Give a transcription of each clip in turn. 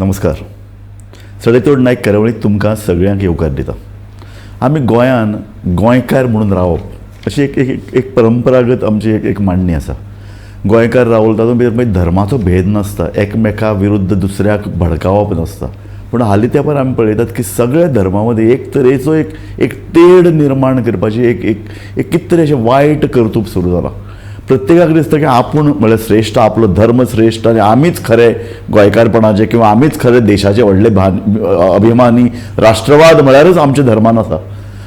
नमस्कार. सडेतोड नायक कार्यावळीत तुमकां सगळ्यांक येवकार दिता. आमी गोंयान गोंयकार म्हणून रावप अशी एक एक एक परंपरागत आमची एक एक मांडणी आसा. गोंयकार रावल तातूंत भितर मागीर धर्माचो भेद नासता, एकमेका विरुद्ध दुसऱ्याक भडकावप नासता. पूण हालीं तेंपार आमी पळयतात की सगळ्या धर्मा मदीं एक तरेचो एक एक तेड निर्माण करपाची एक एक एक कितें तरी अशें वायट कर्तूब सुरू जालां. प्रत्येकाक दिसता की आपूण म्हळ्यार श्रेश्ठ, आपलो धर्म श्रेश्ठ आनी आमीच खरे गोंयकारपणाचे किंवा आमीच खरे देशाचे व्हडले अभिमानी. राष्ट्रवाद म्हळ्यारच आमच्या धर्मान आसा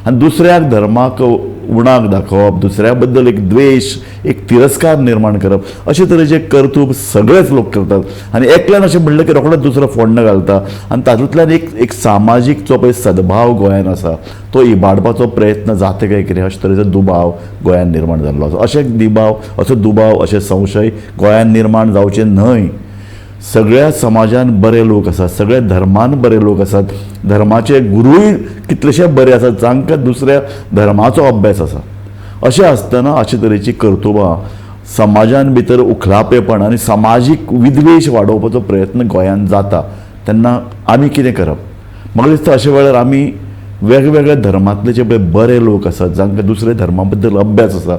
आनी दुसऱ्याक धर्माक उणाक दाखोवप, दुसऱ्या बद्दल एक द्वेश, एक तिरस्कार निर्माण करप अशे तरेचे कर्तूब सगळेच लोक करतात. आनी एकल्यान अशें म्हणलें की रोखडोच दुसरो फोण्ण घालता आनी तातूंतल्यान एक एक सामाजीक जो पळय सद्भाव गोंयान आसा तो इबाडपाचो प्रयत्न जाता काय कितें अशे तरेचो दुबाव गोंयान निर्माण जाल्लो आसा. अशे दुबाव, असो दुबाव, अशे संशय गोंयान निर्माण जावचे न्हय. सगळ्या समाजान बरे लोक आसात, सगळ्या धर्मान बरे लोक आसात, धर्माचे गुरूय कितलेशे बरे आसात जांकां दुसऱ्या धर्माचो अभ्यास आसा. अशें आसतना अशे तरेची कर्तुबां समाजान भितर उखलापेपण आनी समाजीक विद्वेश वाडोवपाचो प्रयत्न गोंयान जाता तेन्ना आमी कितें करप? म्हाका दिसता अशे वेळार आमी वेगवेगळ्या धर्मांतले जे पळय बरे लोक आसात जांकां दुसऱ्या धर्मा बद्दल अभ्यास आसा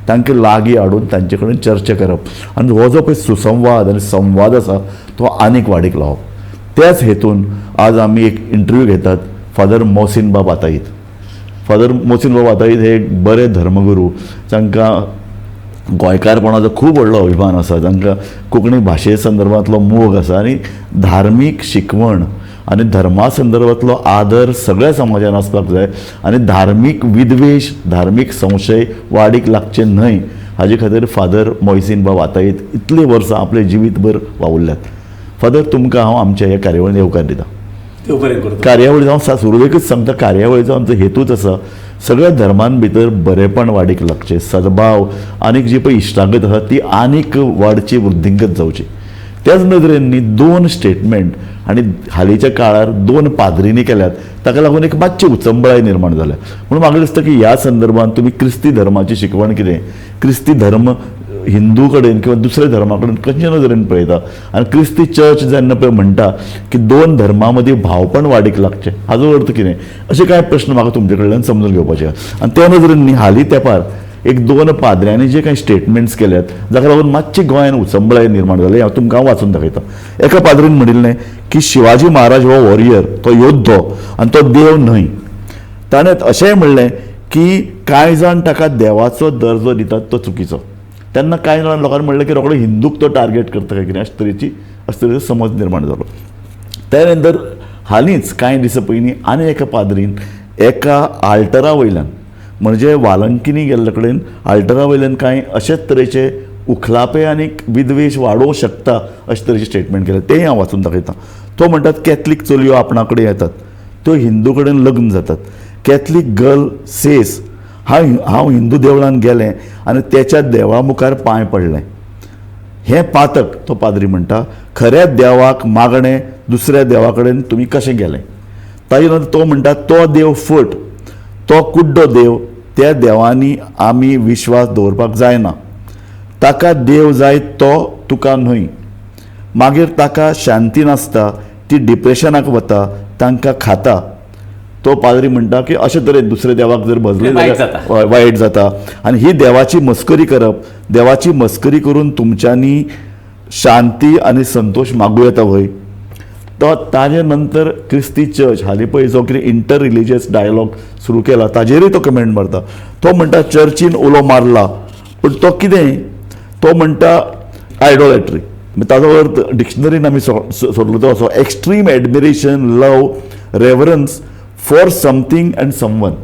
तांकां लागीं हाडून तांचे कडेन चर्चा करप आनी हो जो पळय सुसंवाद आनी संवाद आसा तो आनीक वाडीक लावप. त्याच हेतून आज आमी एक इंटरव्यू घेतात फादर मोहसीन बाब आताईद. फादर मोहसीन बाब आताईद हे एक बरे धर्मगुरू जांकां गोंयकारपणाचो खूब व्हडलो अभिमान आसा, जांकां कोंकणी भाशे संदर्भांतलो मोग आसा आनी धार्मीक शिकवण आनी धर्मा संदर्भांतलो आदर सगळ्या समाजान आसपाक जाय आनी धार्मीक विद्वेश, धार्मीक संशय वाडीक लागचे न्हय हाजे खातीर फादर मोहसीन बाब आताईद इतलीं वर्सां आपलें जिवीतभर वावुरल्यात. फादर, तुमकां हांव आमच्या ह्या कार्यावळीन येवकार दिता. देव बरें करूं. कार्यावळीचो हांव सुरवेकच सांगता, कार्यावळीचो आमचो हेतूच आसा सगळ्या धर्मान भितर बरेपण वाडीक लागचें, सद्भाव आनीक जी पळय इश्टागत आसा ती आनीक वाडची, वृद्धिंगत जावची. त्याच नदरेन न्ही दोन स्टेटमेंट आनी हालींच्या काळार दोन पाद्रींनी केल्यात ताका लागून एक मातशी उचंबळाय निर्माण जाल्या. म्हणून म्हाका दिसता की ह्या संदर्भात तुमी क्रिस्ती धर्माची शिकवण कितें, क्रिस्ती धर्म हिंदू कडेन किंवा दुसऱ्या धर्मा कडेन खंयच्या नदरेन पळयता आनी क्रिस्ती चर्च जेन्ना पळय म्हणटा की दोन धर्मां मदीं भावपण वाडीक लागचें हाजो अर्थ कितें, अशे कांय प्रश्न म्हाका तुमचे कडल्यान समजून घेवपाचे आसा. आनी त्या नदरेन न्ही हालीं तेंपार एक दोन पाद्र्यांनी जे कांय स्टेटमेंट्स केल्यात जाका लागून मातशी गोंयान उचंबळाय निर्माण जाली, हांव तुमकां वाचून दाखयता. एका पाद्रीन म्हणिल्लें की शिवाजी महाराज हो वॉरियर, तो योद्धो आनी तो देव न्हय. ताणें अशेंय म्हणलें की कांय जाण ताका देवाचो दर्जो दितात तो चुकीचो. तेन्ना कांय जाण लोकांनी म्हणलें की रोखडो हिंदूक तो टार्गेट करता काय कितें, अशे तरेचो समज निर्माण जालो. त्या नंतर हालींच कांय दिसां पयलीं आनी एका पाद्रीन एका आल्टरा वयल्यान, म्हणजे वालंकिनी गेल्ले कडेन आल्टरा वयल्यान कांय अशेच तरेचे उखलापे आनी विद्वेश वाडोवंक शकता अशे तरेचे स्टेटमेंट केलें, तेंय हांव वाचून दाखयता. तो म्हणटात कॅथलीक चलयो आपणा कडेन येतात त्यो हिंदू कडेन लग्न जातात. कॅथलीक गर्ल सेस हांव हिंदू देवळान गेलें आनी तेच्या देवा मुखार पांय पडलें, हें पातक. तो पाद्री म्हणटा खऱ्या देवाक मागणें दुसऱ्या देवा कडेन तुमी कशें गेलें. ताजे नंतर तो म्हणटा तो देव फट, तो कुड्डो देव, त्या देवांनी आमी विश्वास दवरपाक जायना. ताका देव जाय तो तुका न्हय. मागीर ताका शांती नासता, ती डिप्रेशनाक वता, तांकां खाता. तो पाद्री म्हणटा की अशे तरेन दुसऱ्या देवाक जर भजले वायट जाल्यार जाता. वायट जाता आनी ही देवाची मस्करी करप, देवाची मस्करी करून तुमच्यांनी शांती आनी संतोश मागूं येता व्हय. तो ताजे नंतर क्रिस्ती चर्च हालीं पळय जो कितें इंटर रिलिजियस डायलॉग सुरू केला ताजेरूय तो कमेंट मारता. तो म्हणटा चर्चीन उलो मारला पूण तो कितें, तो म्हणटा आयडोलॅट्री. ताजो अर्थ डिक्शनरीन आमी सोदलो तो असो extreme admiration, love, reverence for something and someone.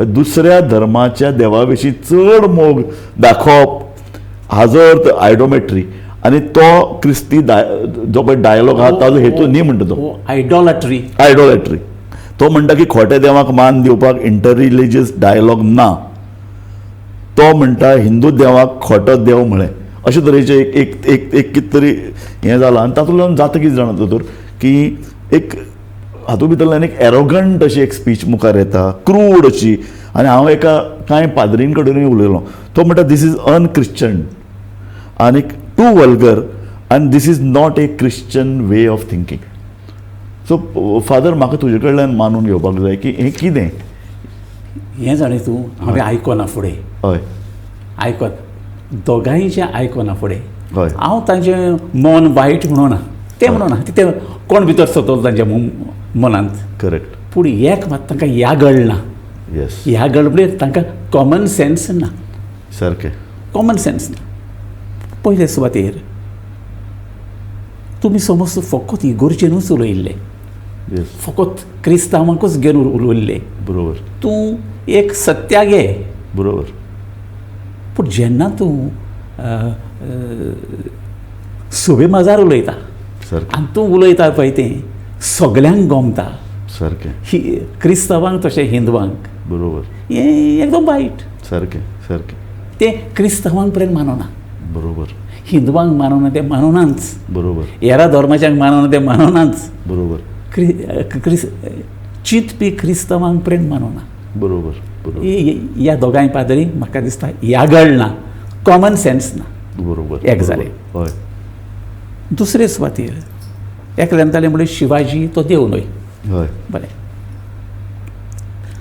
दुसऱ्या धर्माच्या देवा विशीं चड मोग दाखोवप हाजो अर्थ आयडोमेट्री. आनी तो क्रिस्ती जो पळय डायलॉग आहा ताजो हेतू न्ही म्हणटा तो आयडॉलॅट्री. आयडोलॅट्री. तो म्हणटा की खोट्या देवाक मान दिवपाक इंटर रिलिजियस डायलॉग ना. तो म्हणटा हिंदू देवाक खोटो देव म्हळें. अशे तरेचे एक एक एक एक कितें तरी हें जालां आनी तातूंतल्यान जाता कितें जाणा दोतोर की एक हातूंत भितरल्यान एक एरोगंट अशी एक स्पीच मुखार येता, क्रूड अशी. आनी हांव एका कांय पाद्रीं कडेनूय उलयलो, तो म्हणटा this is अनक्रिश्चन आनी टू वल्गर आनी this is not a Christian way of thinking. So father, म्हाका तुजे कडल्यान मानून घेवपाक जाय की हें कितें हें जाणें तूं हांवें आयकना फुडें. हय, आयकत दोगांयचें आयकना फुडें. हय, हांव तांचें मन वायट म्हणना, तें म्हणना, तें कोण भितर सरतलो तांच्या मनांत. करेक्ट. पूण एक मात तांकां यागळ ना. येस, यागळ म्हणजे तांकां कॉमन सेन्स ना. सारकें, कॉमन सेन्स ना. पयले सुवातेर तुमी समज फकत इगोर्जेनूच उलयल्ले, फकत क्रिस्तांवांकूच घेवन उलयल्ले. बरोबर. तूं एक सत्या घे. बरोबर. पूण जेन्ना तूं सभे माजार उलयता आनी तूं उलयता पळय तें सगल्यांक गमता. सारकें. क्रिस्तांवांक तशें हिंदवांक. बरोबर. हें एकदम वायट. सारकें सारकें. तें क्रिस्तांवांक पर्यंत मानना. बरोबर. हिंदवांक मानना तें माननाच. बरोबर. हेरा धर्माच्यांक मानना तें माननाच. बरोबर. चिंतपी क्रिस्तांवांक पर्यंत मानना. बरोबर. ह्या दोगांय पादरी म्हाका दिसता यागळ ना, कॉमन सेन्स ना. बरोबर. एक जालें. हय. दुसरे सुवातेर एकल्यान ताणें म्हणलें शिवाजी तो देव न्हय. हय. बरें.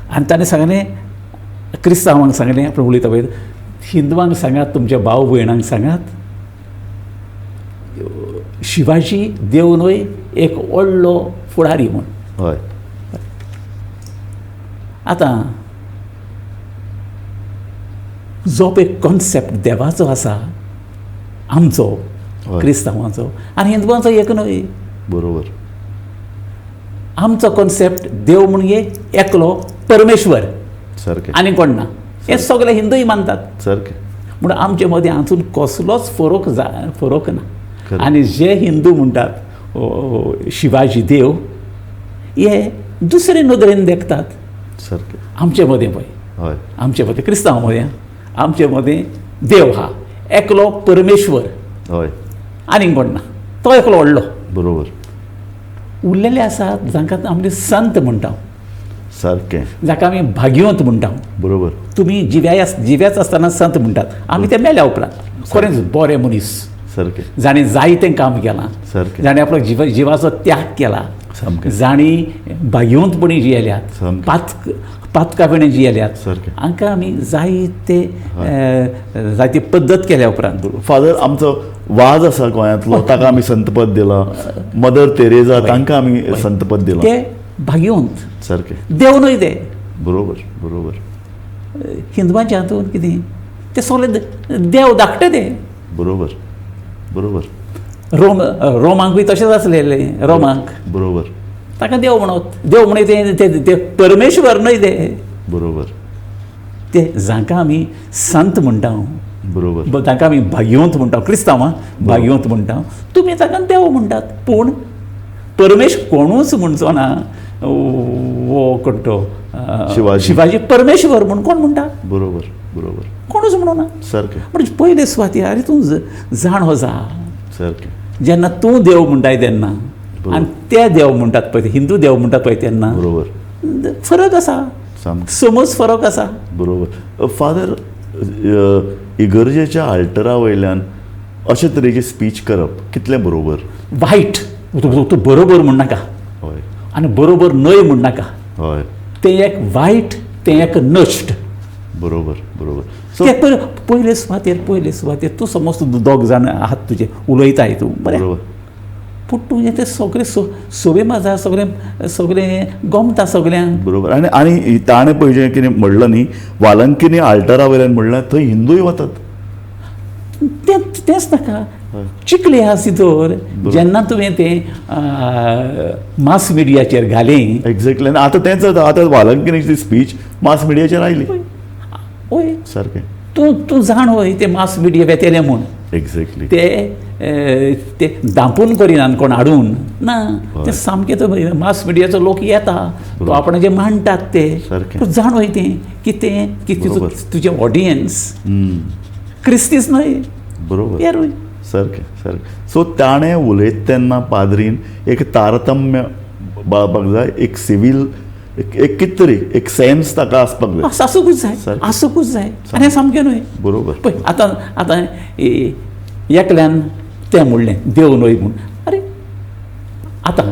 आनी ताणें सांगलें क्रिस्तांवांक सांगलें, आपण उलयता पळय, हिंदवांक सांगात, तुमच्या भाव भयणांक सांगात शिवाजी देव न्हय, एक व्हडलो फुडारी म्हूण. हय. आतां जो पळय कॉन्सेप्ट देवाचो आसा आमचो क्रिस्तांवांचो आनी हिंदवांचो एक न्हय. बरोबर. आमचो कॉन्सेप्ट देव म्हणजे एकलो परमेश्वर, सारकें, आनी कोण ना. हे सगळे हिंदूय मानतात. सारकें. म्हणून आमचे मदें हातून कसलोच फरक फरक ना. आनी जे हिंदू म्हणटात शिवाजी देव, हे दुसरे नदरेन देखतात. सारकें. आमचे मदें पळय, आमचे मदें क्रिस्तांव मदें, आमचे मदें देव हा एकलो परमेश्वर. हय. आनीक कोण ना, तो एकलो व्हडलो. बरोबर. उरलेले आसात जांकां आमी संत म्हणटा. सारकें. जाका आमी भाग्यवंत म्हणटा. बरोबर. तुमी जिव्याच आसतना संत म्हणटात, आमी ते मेल्या उपरांत खरेंच बरे मनीस. सारकें. जाणें जायतें काम केलां, सारकें, जाणें आपलो जिवाचो त्याग केला, जाणी भाग्यवंतपणी जियेल्यात, पातकापणी जियेल्यात, हांकां आमी जायते जायती पद्दत केल्या उपरांत. फादर, आमचो वाज आसा गोंयांतलो, ताका आमी संतपद दिलां. मदर तेरेजा तांकां आमी संतपद दिलां. ते भाग्यवंत. सारकें. देव न्हय ते. बरोबर. बरोबर. हिंदवांच्या हातून कितें ते सगळे देव धाकटे ते. बरोबर. बरोबर. रोमांकूय तशेंच आसलेलें. रोमांक. बरोबर. ताका देव म्हणत, देव म्हणत ते परमेश्वर न्हय ते. बरोबर. ते जांकां आमी संत म्हणटा. बरोबर. तांकां आमी भाग्यवंत म्हणटा, क्रिस्तांवां भाग्यवंत म्हणटा, तुमी ताका देव म्हणटात. पूण परमेश्वर कोणूच म्हणचो ना वो कोण तो शिवाजी परमेश्वर म्हूण कोण म्हणटा? बरोबर. बरोबर. कोणूच म्हणना. सारकें. म्हणजे पयले सुवातेर आरे तूं जाण हो जा. सारकें. जेन्ना तूं देव म्हणटाय तेन्ना आनी ते देव म्हणटात पळय, हिंदू देव म्हणटात पळय तेन्ना, बरोबर, फरक आसा, समज फरक आसा. बरोबर. फादर, इगर्जेच्या आल्टरा वयल्यान अशे तरेची स्पीच करप कितलें बरोबर? वायट. तूं बरोबर म्हणनाका. हय. आनी बरोबर न्हय म्हणनाका. हय. तें एक वायट, तें एक नश्ट. बरोबर. बरोबर. ते पयले सुवातेर, पयले सुवातेर तूं समज तूं दोग जाण आहात तुजे उलयताय तूं, बरें, पूण तुजें तें सगळें सोबे माजा सगळें सगळें गमता सगळ्यांक. बरोबर. आनी आनी ताणें पळय जें कितें म्हणलां न्ही, वालंकिनी आल्टरा वयल्यान म्हणलां, थंय हिंदूय वतात. तें तेंच नाका चिकले आसा तर जेन्ना तुवें तें मास मिडियाचेर घालें. एक्झॅक्टली. आनी आतां तेंच जाता, आतां वालंकिनीची स्पीच मास मिडियाचेर आयली. हय. सारकें. तूं तूं जाण वय तें मास मिडिया वेतेलें म्हूण. एक्झॅक्टली. ते ते दांपून करिना कोण हाडून ना, ते सामकें तो मास मिडियाचो लोक येता, तो आपण जे मांडटात ते तूं जाण वय तें की तें की तुजें ऑडियन्स क्रिस्तीच न्हय. बरोबर. सारकें सारकें. सो ताणें उलयता तेन्ना पाद्रीन एक तारतम्य बाळपाक जाय, एक सिवील एक कितें तरी एक सेन्स ताका आसपाक जाय, आसूंकूच जाय, आसूंकूच जाय. आनी सामकें न्हय. बरोबर. पळय आतां आतां एकल्यान तें म्हणलें देव न्हय म्हूण. अरे आतां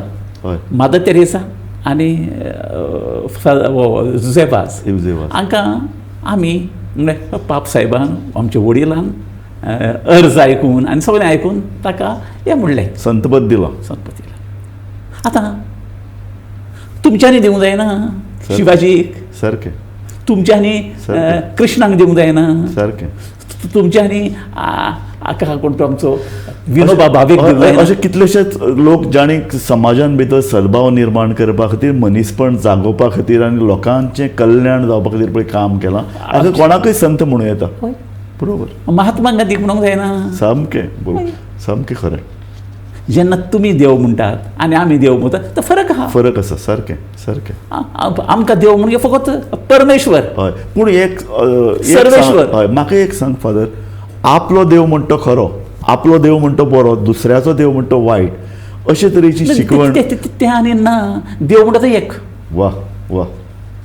हय. मादर तेरेसा आनी जुझे वाज जुझे वाज. हांकां आमी म्हणल्यार पाप साहेबान आमच्या वडिलान अर्ज आयकून आनी सगळें आयकून ताका हें म्हणलें, संतपद दिला. संतपद दिला. आतां तुमच्यांनी दिवंक जायना शिवाजीक, सारकें. तुमच्यांनी कृष्णाक दिवंक जायना, सारकें. तुमच्यांनी हाका कोण तो आमचो विनोबा भावेक दिवंक जायना. अशे कितलेशेच लोक जांणी समाजान भितर सद्भाव निर्माण करपा खातीर, मनीसपण जागोवपा खातीर आनी लोकांचें कल्याण जावपा खातीर पळय काम केलां, हाका कोणाकय संत म्हणूं येता. बरोबर. महात्मा गांधीक म्हणूंक जायना. सामकें बरोबर, सामकें खरें. जेन्ना तुमी देव म्हणटात आनी आमी देव म्हणटात तो फरक आहा, फरक आसा. सारकें सारकें. आमकां देव म्हणजे फकत परमेश्वर. हय. पूण एक सर्वेश्वर. हय, म्हाका एक सांग फादर, आपलो देव म्हणटो खरो, आपलो देव म्हणटो बरो, दुसऱ्याचो देव म्हणटो वायट, अशे तरेची शिकवण तें आनी ना. देव म्हणटा तो एक. वा वा,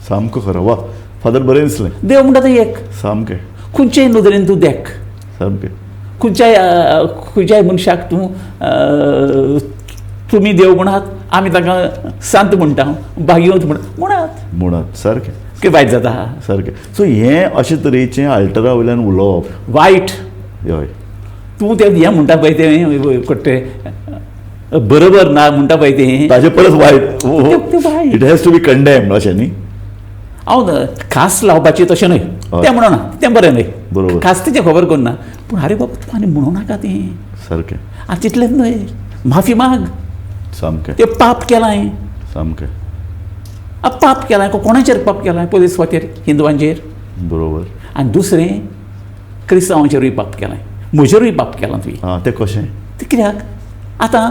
सामको खरो. वा फादर, बरें दिसलें. देव म्हणटा तो एक. सामकें. खंयचेय नदरेन तूं देख, सामकें. खंयच्याय मनशाक तूं तुमी देव म्हणात, आमी तांकां संत म्हणटा, भाग्यवंत म्हणात म्हणात. सारकें. की वायट जाता. सारकें. सो हें अशे तरेचें आल्टरा वयल्यान उलोवप वायट. हय. तूं तें हें म्हणटा पळय तें कोट्टे बरोबर ना म्हणटा पळय तें, ताजे परस वायट. वायट. It has to be condemned अशें न्ही. हांव खास लावपाची तशें न्हय, तें म्हणना, तें बरें न्हय. बरोबर. खास तेजें खबर करना, पूण आरे बाबा तूं आनी म्हणू नाका तें. सारकें. आनी तितलेंच न्हय, माफी माग. सामकें. तें पाप केलां. सामकें. पाप केलां, कोणाचेर पाप केलां? पयले सुवातेर हिंदवांचेर. बरोबर. आनी दुसरें क्रिस्तांवांचेरूय पाप केलां, म्हजेरूय पाप केलां तुवें. आं, तें कशें? तें कित्याक आतां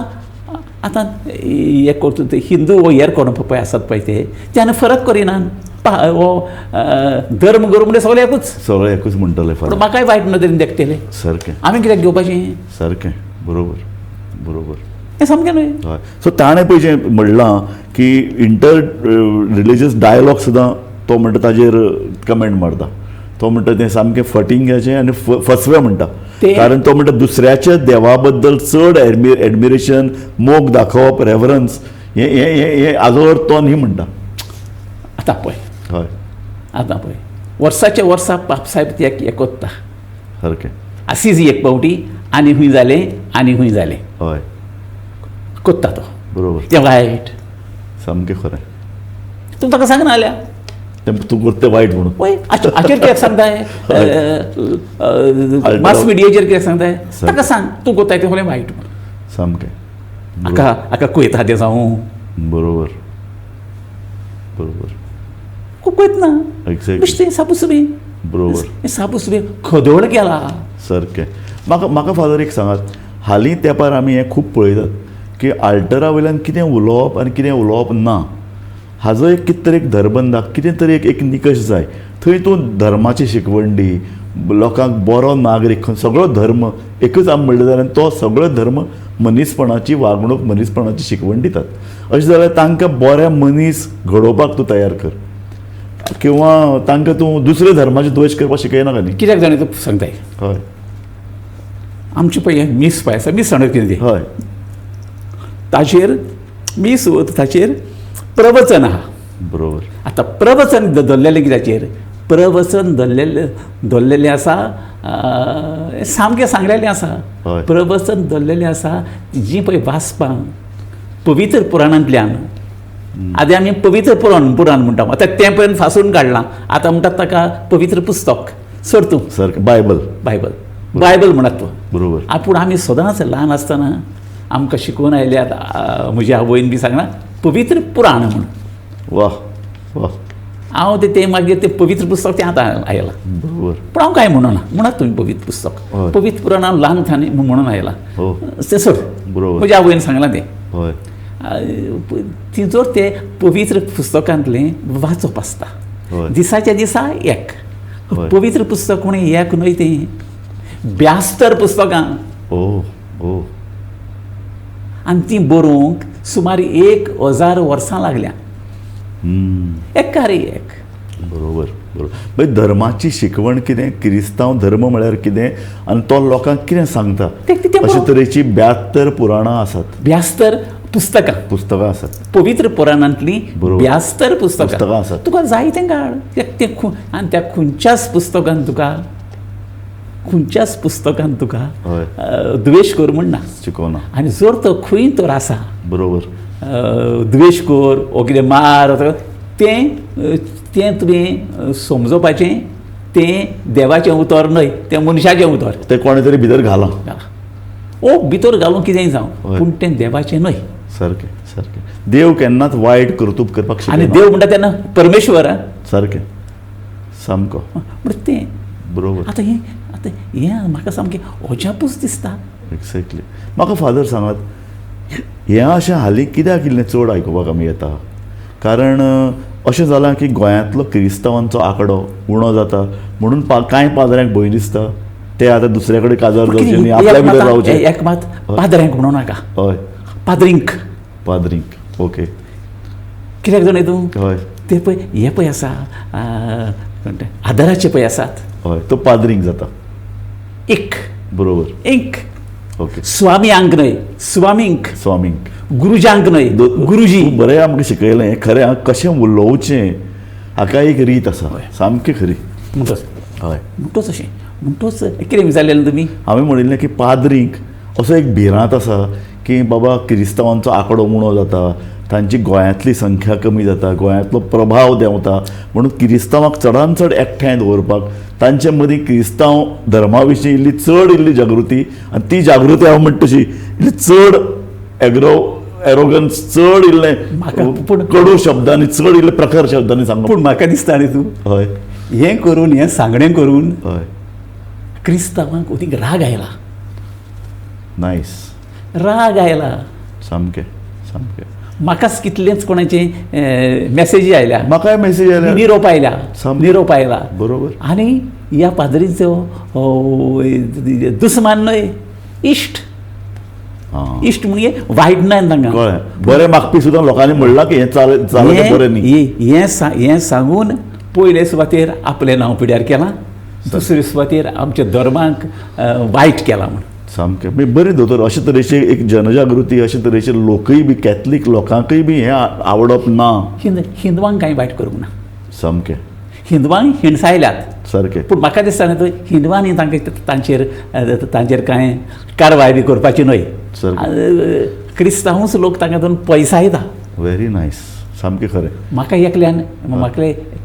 आतां हे करता ते हिंदू वो हेर कोण पळय आसात पळय ते ते आनी फरक करिनात. हो धर्म गुरू म्हणजे सगळे एकूच, सगळे एकूच म्हणटले. पूण म्हाकाय वायट नदरेन देखतले. सारकें. आमी कित्याक घेवपाचें? सारकें. बरोबर बरोबर. हें सामकें न्हय. हय. सो ताणें पळय जें म्हणलां की इंटर रिलिजियस डायलॉग सुद्दां तो म्हणटा ताजेर कमेंट मारता. तो म्हणटा तें सामकें फटिंगाचें आनी फसवें म्हणटा, कारण तो म्हणटा दुसऱ्याच्या देवा बद्दल चड एडमिरेशन, मोग दाखोवप, रेवरन्स हें हें हें हाजो अर्थ तो न्ही म्हणटा. आतां पळय. हय. आतां पळय वर्साच्या वर्सा पापसाहेब ते एक कोत्ता. सारकें. आसीजी एक पावटी आनी खूंय जालें आनी खूंय जालें. हय. कोत्ता तो. बरोबर. तें वायट. सामकें खरें. तूं ताका सांगना जाल्यार तें तूं करता वायट म्हणून. पळय हाचेर कित्याक सांगताय, मास मिडियाचेर कित्याक सांगताय? ताका सांग तूं कोत्ताय तें सगळें वायट म्हणून. सामकें. हाका हाका कोयता तें जावं. बरोबर बरोबर. कोयत ना. एक्झॅक्टली. बेश्टें साबुसुबें. बरोबर. साबुसुबें खदोळ केला. सारकें. म्हाका म्हाका फादर एक सांगात, हालीं तेंपार आमी हें खूब पळयतात की आल्टरा वयल्यान कितें उलोवप आनी कितें उलोवप ना हाजो एक कितें तरी एक धरबंदाक कितें तरी एक एक निकश जाय. थंय तूं धर्माची शिकवण दी, लोकांक बरो नागरीक, सगळो धर्म एकच आमी म्हणलें जाल्यार तो सगळो धर्म मनीसपणाची वागणूक, मनीसपणाची शिकवण दितात. अशें जाल्यार तांकां बरे मनीस घडोवपाक तूं तयार कर, किंवा तांकां तूं दुसऱ्या धर्माचे द्वेश करपाक शिकयनाका न्ही. कित्याक जाणा तूं सांगताय? हय. आमचें पळय मीस पळय आसा, मीस सांगत कितें तें. हय. ताचेर मीस ताचेर प्रवचन आहा. बरोबर. आतां प्रवचन धरलेलें कित्याचेर? प्रवचन धरलेलें आसा, सामकें सांगलेलें आसा. प्रवचन धरलेलें आसा जीं पळय वाचपां पवित्र पुराणांतल्यान. आदी आमी पवित्र पुराण पुराण म्हणटा, आतां तें पर्यंत फासून काडलां. आतां म्हणटात ताका पवित्र पुस्तक. सोड तूं. सारकें. बायबल. बायबल बायबल म्हणत तूं. बरोबर. पूण आमी सदांच ल्हान आसतना आमकां शिकोवन आयल्यात, म्हज्या आवयन बी सांगलां पवित्र पुराण म्हूण. वा वा. हांव तें मागीर तें पवित्र पुस्तक तें आतां आयलां. बरोबर. पूण हांव कांय म्हणना, म्हणत तुमी पवित्र पुस्तक. पवित्र पुराण हांव ल्हान थानी म्हणून आयलां. तें सोड. बरोबर. म्हज्या आवयन सांगलां तें. हय. ती जर ते पवित्र पुस्तकांतलें वाचप आसता दिसाच्या दिसा एक. पवित्र पुस्तक म्हण एक न्हय, तें 72 पुस्तकां. ओ ओ. आनी तीं बरोवंक सुमार 1000 वर्सां लागल्या. एकार एक. बरोबर बरोबर. मागीर धर्माची शिकवण कितें, किरिस्तांव धर्म म्हळ्यार कितें आनी तो लोकांक कितें सांगता, अशे तरेची 72 पुराणां आसात. 72 पुस्तकां पुस्तकां आसात, पवित्र पुराणांतलीं ब्यास्तर पुस्तकां आसात. तुका जाय तें काड तें आनी त्या खंयच्याच पुस्तकान तुका खंयच्याच पुस्तकान तुका द्वेश कर म्हण ना, शिकोवना. आनी जर तो खंय तर आसा बरोबर द्वेश कर ओ कितें मार तें तें तुवें समजोवपाचें, तें देवाचें उतर न्हय, तें मनशाचें उतर. तें कोणें तरी भितर घालां ओ भितर घालूं कितेंय जावं, पूण तें देवाचें न्हय. सारकें सारकें. देव केन्नाच वायट कर्तूब करपाक शिकना. आनी देव म्हणटा तेन्ना परमेश्वर सारकें सामको म्हण तें बरोबर. आतां हें आतां हें म्हाका सामकें अजापूच दिसता. एक्झॅक्टली. म्हाका फादर सांगात, हें अशें हालीं कित्याक इल्लें चड आयकुपाक आमी येता? कारण अशें जालां की गोंयांतलो क्रिस्तांवांचो आंकडो उणो जाता म्हणून कांय पाद्र्यांक भंय दिसता, ते आतां दुसऱ्या कडेन काजार जावचे न्ही, आपल्या भितर रावचे. एक मात पाद्र्यांक म्हणू नाका, हय पाद्रींक. पाद्रींक ओके. कित्याक जाणा तूं? हय ते पळय हे पळय आसा आदराचे पळय आसात. हय तो पाद्रींक जाता एक बरोबर एक ओके. स्वामी न्हय स्वामींक, स्वामींक, गुरुजांक न्हय गुरुजी. बरें आमकां शिकयलें खरें कशें उलोवचें हाका एक रीत आसा सामकी खरी. म्हणटोच हय म्हणटोच अशें म्हणटोच कितें विचारलें तुमी? हांवें म्हणिल्लें की पाद्रींक असो एक भिरांत आसा की बाबा क्रिस्तांवांचो आंकडो उणो जाता, तांची गोंयांतली संख्या कमी जाता, गोंयांतलो प्रभाव देंवता, म्हणून क्रिस्तांवांक चडान चड एकठांय दवरपाक तांचे मदीं क्रिस्तांव धर्मा विशीं इल्ली चड इल्ली जागृती, आनी ती जागृती हांव म्हणटा तशी इल्ली चड एरोगन्स, चड इल्लें कडू शब्दांनी, चड इल्ले प्रखर शब्दांनी सांगप. पूण म्हाका दिसता न्ही तूं हय हें करून हें सांगणें करून हय क्रिस्तांवांक ओदीक राग आयला. नायस. राग आयला सामकें सामकें. म्हाकाच कितलेंच कोणाचे मॅसेजी आयल्या, म्हाकाय मॅसेज आयल्या, निरोप आयल्या, निरोप आयला. बरोबर. आनी ह्या पाद्रीचो दुस्मान न्हय, इश्ट. इश्ट म्हणजे वायट ना तांकां. कळ्ळें. बरें मागपी सुद्दां लोकांनी म्हणलां की हें चालत बरें न्ही. हें सांगून पयले सुवातेर आपलें नांव पिड्यार केलां, दुसरे सुवातेर आमच्या धर्माक वायट केलां म्हूण. सामकें बरें दोतोर, अशे तरेची एक जनजागृती, अशे तरेचे लोकूय बी कॅथलीक लोकांकूय बी हें आवडप ना. हिंदवांक कांय वायट करूंक ना. सामकें. हिंदवांक हिणसायल्यात सारकें. पूण म्हाका दिसता न्ही हिंदवांनी तांकां तांचेर तांचेर कांय कारवाय बी करपाची न्हय. क्रिस्तांवूच लोक तांकां दोन पयसायता. Very nice. सामकें खरें. म्हाका एकल्यान म्हाका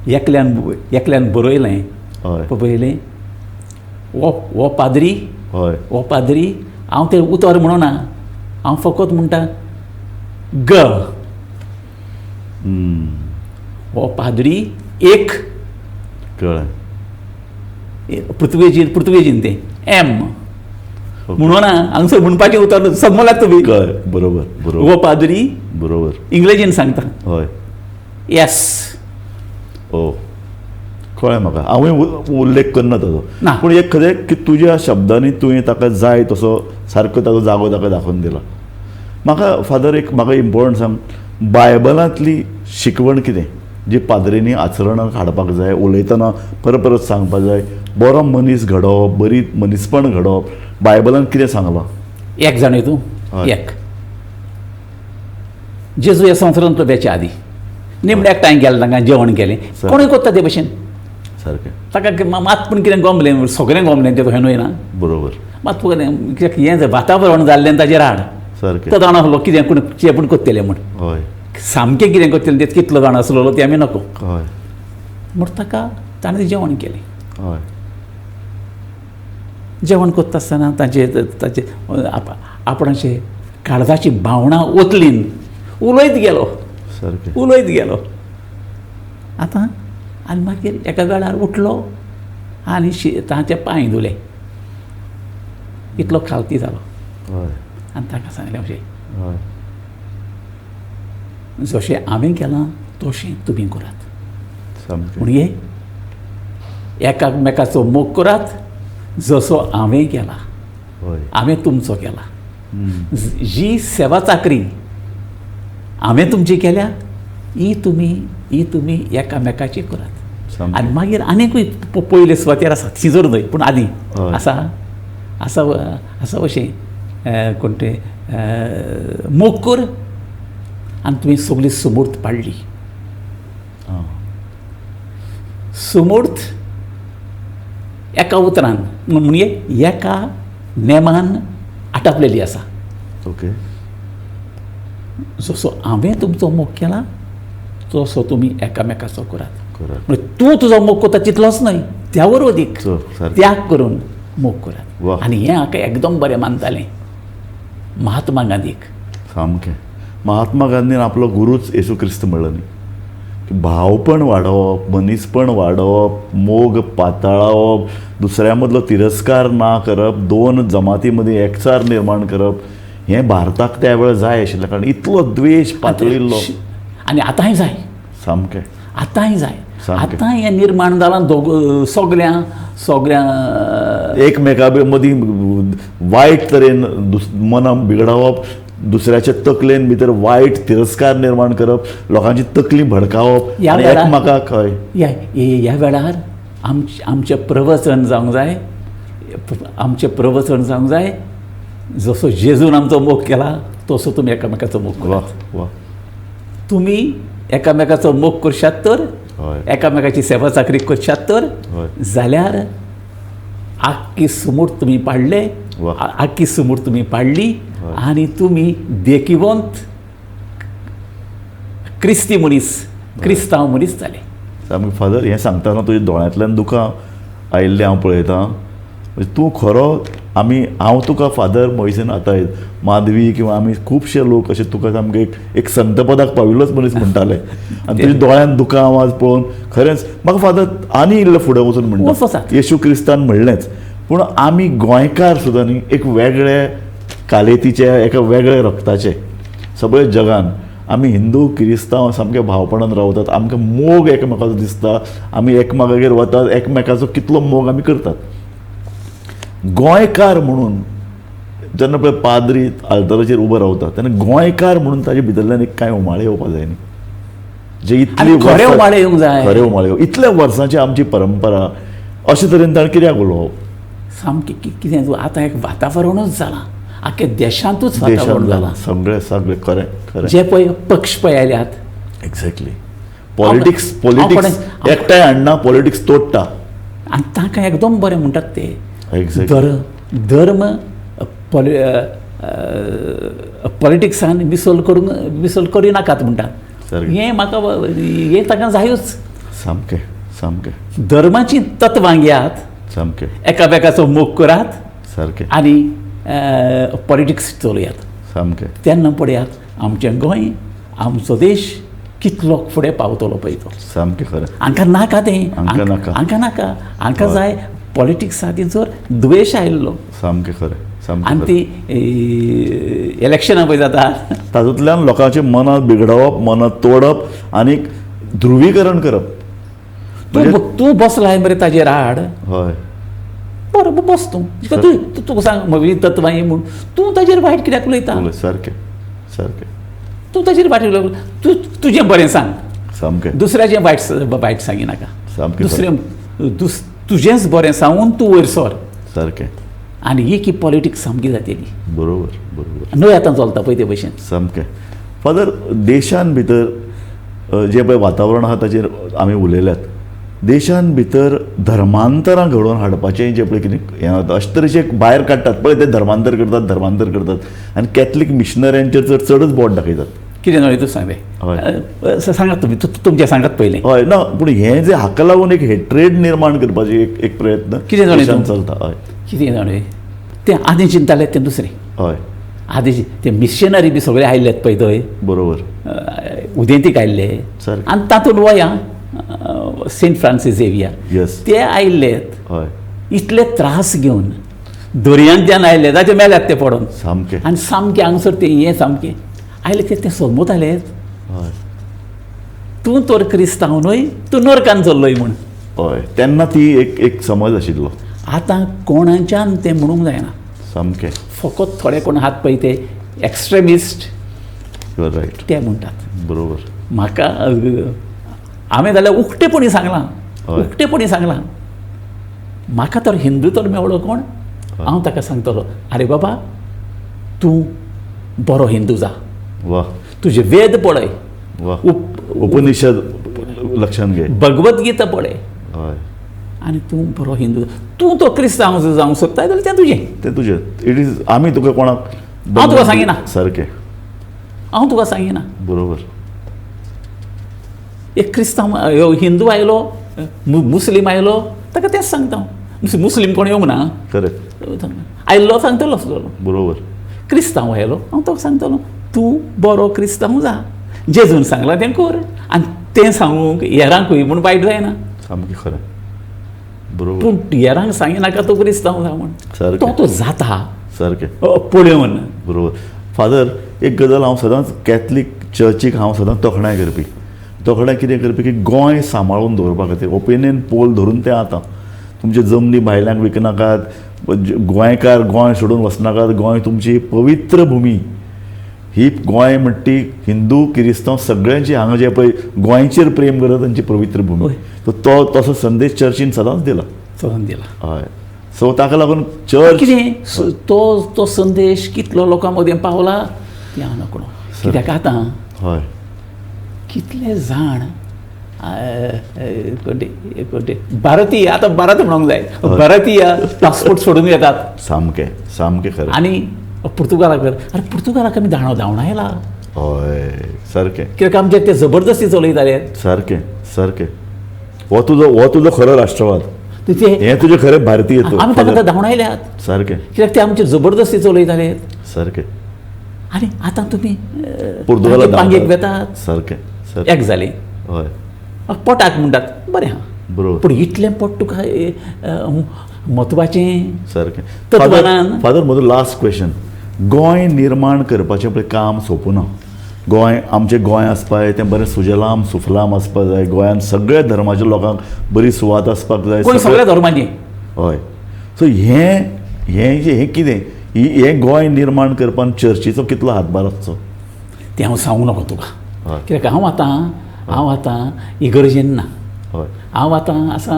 एकल्यान एकल्यान बरयलें, पळयलें हो हो पाद्री, हय हो पाद्री, हांव तें उतर म्हणना, हांव फकत म्हणटा ग. हो पाद्री एक कळ्ळें पुर्तुगेजीन पुर्तुगेजीन तें एम म्हणना, हांगसर म्हणपाचें उतर समजलात तुमी. कळ्ळें. बरोबर बरोबर. हो पाद्री बरोबर इंग्लेजीन सांगता. हय येस. ओ कळ्ळें म्हाका. हांवूय उल्लेख करना ताजो, ना. पूण एक खरें की तुज्या शब्दांनी तुवें ताका जाय तसो सारको ताजो जागो ताका दाखोवन दिला. म्हाका फादर एक म्हाका इम्पॉर्टंट सांग, बायबलांतली शिकवण कितें जी पाद्रींनी आचरणाक हाडपाक जाय, उलयतना परत परत सांगपाक जाय, बरो मनीस घडोवप, बरी मनीसपण घडोवप, बायबलान कितें सांगलां? एक जाणय तूं, एक जेजू ह्या संवसारांतलो वेच्या आदी निमण्या एकठांय गेलें, तांकां जेवण केलें, कोणूय कोत्ता ते भशेन सारकें. ताका मात पूण कितें गोमलें, सगळें गोमलें तें खंय न्हय ना. बरोबर. मात कित्याक हें वातावरण जाल्लें ताजेर हाड. सारकें. तो जाणा आसलो कितें कोण कितें पूण कोत्तलें म्हूण. हय. सामकें कितें कोत्तलें तें कितलो जाण आसलेलो तें आमी नको. हय. म्हूण ताका ताणें जेवण केलें. हय. जेवण कोत्ता आसतना तांचे ताचे आपणाचे काळजाची भावनां ओतलीन उलयत गेलो. सारकें. उलयत गेलो. आतां आनी मागीर एका वेळार उठलो आनी तांचे पांय धुले, इतलो खालती जालो. आनी ताका सांगलें अशें, जशें हांवें केलां तशें तुमी करात. म्हणजे एकामेकाचो मोग करात जसो हांवें केला, हांवें तुमचो केला. जी सेवा चाकरी हांवें तुमची केल्या ही तुमी ही तुमी एकामेकाची करात. आनी मागीर आनीकूय पयले सुवातेर आसा थिजर न्हय पूण आदी आसा आसा आसा अशें कोण तें मोग कर आनी तुवें सगळी सुमूर्त पाडली. सुमूर्त एका उतरान म्हणजे एका नेमान आटापलेली आसा. ओके. जसो हांवें तुमचो मोग केला तसो तुमी एकामेकाचो करात. म्हणजे तूं तुजो मोग करता तितलोच न्हय, त्यावर अदीक त्याग करून मोग करात. आनी हें हाका एकदम बरें मानतालें महात्मा गांधीक. सामकें. महात्मा गांधीन आपलो गुरूच येसू क्रिस्त म्हणलो न्ही, की भावपण वाडोवप, मनीसपण वाडोवप, मोग पातळावप, दुसऱ्या मदलो तिरस्कार ना करप, दोन जमाती मदीं एकचार निर्माण करप, हें भारताक त्या वेळार जाय आशिल्लें, कारण इतलो द्वेश पातळिल्लो. आनी आतांय जाय. सामकें आतांय जाय. आतां हें निर्माण जालां दोग सगळ्यां सगळ्यां एकमेका मदीं वायट तरेन मनां बिगडावप, दुसऱ्याच्या तकलेन भितर वायट तिरस्कार निर्माण करप, लोकांची तकली भडकावप एकमेकाक. हय, ह्या वेळार आमचें प्रवचन जावंक जाय, आमचें प्रवचन जावंक जाय जसो जेजून आमचो मोग केला तसो तुमी एकामेकाचो मोग करात. तुमी एकामेकाचो मोग करशात तर, एकामेकाची सेवा चाकरी करशात तर, जाल्यार आख्खी सुमूर्त तुमी पाडले, आख्खी सुमूर्त तुमी पाडली आनी तुमी देखिवंत क्रिस्ती मनीस, क्रिस्तांव मनीस जाले. सामकें फादर, हें सांगतना तुज्या दोळ्यांतल्यान दुकां आयिल्लें हांव पळयतां. तूं खरो, आमी हांव तुका फादर मोयसेन आतां माधवी किंवा आमी खुबशे लोक अशे तुका सामके एक संतपदाक पाविल्लोच मनीस म्हणटाले. आनी तुज्या दोळ्यान दुकां आवाज पळोवन खरेंच म्हाका फादर आनी इल्लो फुडें वचून म्हणटा, येशू क्रिस्तान म्हणलेंच, पूण आमी गोंयकार सुद्दां न्ही एक वेगळे कालेतीचे, एका वेगळे रक्ताचे, सगळे जगान आमी हिंदू क्रिस्तांव सामके भावपणान रावतात, आमकां मोग एकमेकाचो दिसता, आमी एकमेकागेर वतात, एकमेकाचो कितलो मोग आमी करतात. गोंयकार म्हणून जेन्ना पळय पाद्री आल्तराचेर उबो रावता तेन्ना गोंयकार म्हणून ताजे भितरल्यान एक कांय उमाळे येवपा जाय न्ही, जे इतले खरे उमाळे येवंक जाय, खरे उमाळे. इतल्या वर्सांची आमची परंपरा अशे तरेन ताणें कित्याक उलोवप? सामकें कितें आतां एक वातावरणूच जालां, आख्या देशांतूच वातावरण जालां. सगळें सगळें खरें खरें. जे पळय पक्ष पळय आयल्यात, एक्झॅक्टली, पॉलिटिक्स पॉलिटिक्स एकठांय हाडना, पॉलिटिक्स तोडटा. आनी तांकां एकदम बरें म्हणटात ते धर्म पॉलिटिक्सान मिसल करूंक मिसल करिनाकात म्हणटात. हें म्हाका हें तांकां जायूच. सामकें सामकें. धर्माचीं तत्वां घेयात, सामकें, एकामेकाचो मोग करात, सारकें, आनी पॉलिटिक्स चलयात. सामकें. तेन्ना पळयात आमचें गोंय, आमचो देश कितलो फुडें पावतलो पळय तो. सामकें खरें. हांकां नाका तें, हांकां नाका, हांकां नाका, हांकां जाय पॉलिटिक्सा तेंचो द्वेश आयिल्लो. सामकें खरें. आनी ती इलेक्शनां पळय जाता तातूंतल्यान लोकांचे मनां बिगडावप, मनां तोडप आनी ध्रुवीकरण करप. तूं बसलाय मरे ताजेर आड, हय बरें बस तूं, तूं तुका सांग म्हजी तत्वां ही म्हूण तूं ताजेर वायट कित्याक उलयता? सारकें सारकें. तूं ताजेर वायट उलयता, तूं तुजें बरें सांग, सामकें, दुसऱ्याचें वायट वायट सांगिनाका. सामकें. दुसरें तुजेंच बरें सांगून तूं वयर सर. सारकें. आनी ही की पॉलिटिक्स सामकी जातली. बरोबर बरोबर. न्हय आतां चलता पळय ते भशेन. सामकें. फादर, देशान भितर जें पळय वातावरण आसा ताचेर आमी उलयल्यात, देशान भितर धर्मांतरां घडोवन हाडपाचें जें पळय कितें हें अशे तरेचे भायर काडटात पळय, ते धर्मांतर करतात, धर्मांतर करतात आनी कॅथलीक मिशनऱ्यांचेर तर चडच बोट दाखयतात. कितें न्हय तूं सांगलें, सांगात तुमी, तुमचें सांगात पयलें. हय ना, पूण हें जें हाका लागून एक हेट्रेड निर्माण करपाची एक एक प्रयत्न कितें जाणें चलता. हय, कितें जाणें तें आदीं चिंतालें तें दुसरें. हय, आदीं ते मिशनरी बी सगळे आयिल्लेत पळय थंय, बरोबर, उदेंतीक आयिल्ले आनी तातूंत वया सेंट फ्रांसीस झेवियर ते आयिल्लेत. हय, इतले त्रास घेवन दर्यांतल्यान आयिल्ले, ताचे मेल्यात ते पडोन सामकें. आनी सामकें हांगसर ते हें सामकें आयले ते ते समजताले तूं तर क्रिस्तांव न्हय, तूं नरकान चल्लोय म्हूण. हय, तेन्ना ती एक एक समज आशिल्लो. आतां कोणाच्यान तें म्हणूंक जायना. सामकें. फकत थोडे कोण आहात पळय ते एक्स्ट्रेमिस्ट, रायट, ते म्हणटात. बरोबर. म्हाका हांवें जाल्यार उक्तेपणी सांगलां, उक्तेपणी सांगलां, म्हाका तर हिंदू तर मेवळो कोण, हांव ताका सांगतलो, आरे बाबा तूं बरो हिंदू जा, वा. तुजे वेद पळय, वा, उपनिषद लक्षांत घे, भगवद्गीता पळय. हय. आनी तूं बरो हिंदू, तूं तो क्रिस्तांव जावंक सोदताय जाल्यार तें तुजें, तें तुजें. It is आमी तुका कोणाक हांव तुका सांगिना. सारकें, हांव तुका सांगिना. बरोबर. एक क्रिस्तांव हिंदू आयलो, मुस्लीम आयलो, ताका तेंच सांगता हांव. मुस्लीम कोण येवंक ना, करेक्ट, आयल्लो सांगतलो आसतलो. बरोबर. क्रिस्तांव आयलो, हांव ताका सांगतलो तूं बरो क्रिस्तांव जा, जेजून सांगलां तें कर, आनी तें सांगूंक हेरांकूय म्हूण वायट जायना. सामकें खरें. बरोबर. पूण हेरांक सांगिनाका तूं क्रिस्तांव जा म्हूण, तो तो जाता सारकें पळोवन. बरोबर. फादर, एक गजाल हांव सदांच कॅथलीक चर्चीक हांव सदांच तोखणाय करपी. तोखणाय कितें करपी की गोंय सांबाळून दवरपा खातीर ओपिनियन पोल धरून तें आतां तुमचे जमनी भायल्यांक विकनाकात, गोंयकार गोंय सोडून वचनाकात, गोंय तुमची पवित्र भुमी, ही गोंय म्हणटी हिंदू किरिस्तांव सगळ्यांची हांगा जे पळय गोंयचेर प्रेम करता तांची पवित्र भुमी. तो तसो संदेश चर्चीन सदांच दिला, सदांच दिला. हय. सो ताका लागून चर्च कितें तो तो संदेश कितलो लोकां मदीं पावला तें हांव नकळो. कित्याक आतां हय कितले जाण कोणते भारतीय, आतां भारत म्हणूंक जाय, भारतीय पासपोर्ट सोडून येतात. सामकें सामकें खरें. आनी पुर्तुगालाक, अरे पुर्तुगालाक आमी धांवडायला. हय सारकें. कित्याक आमचे ते जबरदस्ती चलयताले. सारकें सारकें. हो तुजो खरो राष्ट्रवाद, हें तुजें खरें भारतीय. आमी ताका धांवडायल्यात. सारकें. कित्याक ते आमचे जबरदस्ती चलयताले. सारकें. आनी आतां तुमी पुर्तुगालाक पांगेक वेतात. सारकें. एक जालें. हय. पोटाक म्हणटात बरें आहा, बरोबर. पूण इतलें पोट तुका म्हत्वाचें. सारकें. तत्वान फादर, म्हजो लास्ट क्वेश्चन, गोंय निर्माण करपाचें पळय काम सोंपूना. गोंय आमचें गोंय आसपा जाय तें बरें सुजलाम सुफलाम आसपा जाय, गोंयांत सगळ्या धर्माच्या लोकांक बरी सुवात आसपाक जाय, सगळ्या धर्मांची. हय. सो हें हें जें हें कितें हें गोंय निर्माण करपाक चर्चीचो कितलो हातभार आसचो तें हांव सांगूं नाका तुका. कित्याक हांव आतां इगर्जेन ना, हांव आतां आसा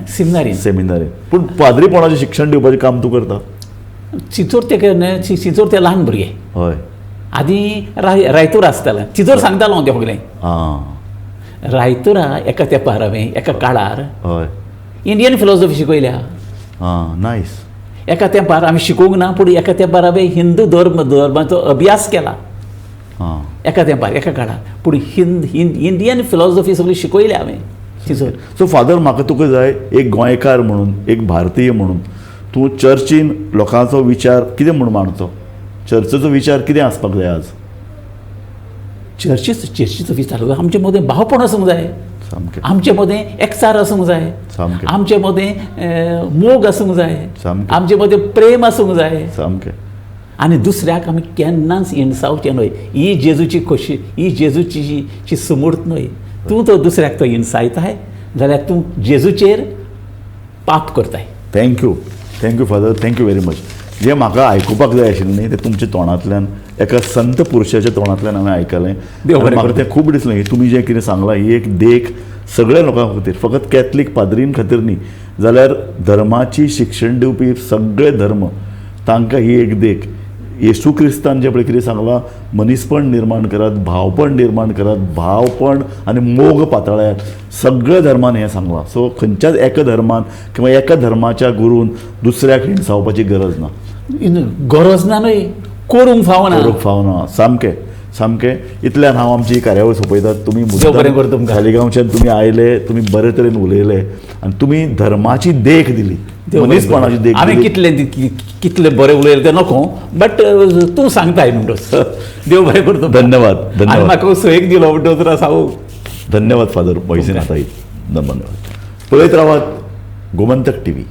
सिमिनारीन. सेमिनारीन. पूण पाद्रीपणाचें शिक्षण दिवपाचें काम तूं करता. चिंचोर ते चिंचोर ते ल्हान भुरगे. हय. आदीं रायतूर आसतालें, चिंचोर सांगतालो हांव तें सगळें. रायतुरा एका तेंपार हांवें एका काळार हय इंडियन फिलॉसॉफी शिकयल्या. आं, नायस. एका तेंपार आमी शिकोवंक ना, पूण एका तेंपार हांवें हिंदू धर्माचो अभ्यास केला एका तेंपार एका काळार. पूण इंडियन फिलॉसॉफी सगळी शिकयल्या हांवें चिंचोर. सो फादर, म्हाका तुका जाय एक गोंयकार म्हणून, एक भारतीय म्हणून, तूं चर्चीन लोकांचो विचार कितें म्हूण मांडचो? चर्चेचो विचार कितें आसपाक जाय आज? चर्चीचो विचार आमचे मदें भावपण आसूंक जाय, सामकें. आमचे मदें एकचार आसूंक जाय, सामकें. आमचे मदें मोग आसूंक जाय, सामकें. आमचे मदें प्रेम आसूंक जाय, सामकें. आनी दुसऱ्याक आमी केन्नाच हिणसावचें न्हय. ही जेजूची खोशी, ही जेजूची सुमूर्त न्हय. तूं तो दुसऱ्याक तो हिणसायताय जाल्यार तूं जेजूचेर पाप करताय. Thank you, thank you father, thank you very much. जें म्हाका आयकुपाक जाय आशिल्लें न्ही तें तुमच्या तोंडांतल्यान, एका संत पुरुशाच्या तोंडांतल्यान हांवें आयकलें. म्हाका तें खूब दिसलें की तुमी जें कितें सांगलां ही एक देख सगळ्या लोकां खातीर, फकत कॅथलीक पाद्रीं खातीर न्ही, जाल्यार धर्माची शिक्षण दिवपी सगळे धर्म तांकां ही एक देख. येशू क्रिस्तान जें पळय कितें सांगलां, मनीसपण निर्माण करात, भावपण निर्माण करात, भावपण आनी मोग पातळायात, सगळ्या धर्मान हें सांगलां. सो खंयच्याच एका धर्मान किंवा एका धर्माच्या गुरून दुसऱ्याक हिणसावपाची गरज ना. गरज ना न्हय, करूंक फावना, करूंक फावना. सामकें सामकें. इतल्यान हांव आमची कार्यावळ सोंपयतात. तुमी सालिगांवच्यान तुमी आयले, तुमी बरे तरेन उलयले आनी तुमी धर्माची देख दिली, मनीसपणाची देख. आमी कितले कितले बरे उलयले ते नको, बट तूं सांगताय म्हणटोच. देव बरें करता. धन्यवाद, धन्यवाद. म्हाका सोयीक दिलो म्हणटोच सांगू. धन्यवाद फादर मोहिसीन आताई. धन्यवाद. पळयत रावात गोमंतक टीव्ही.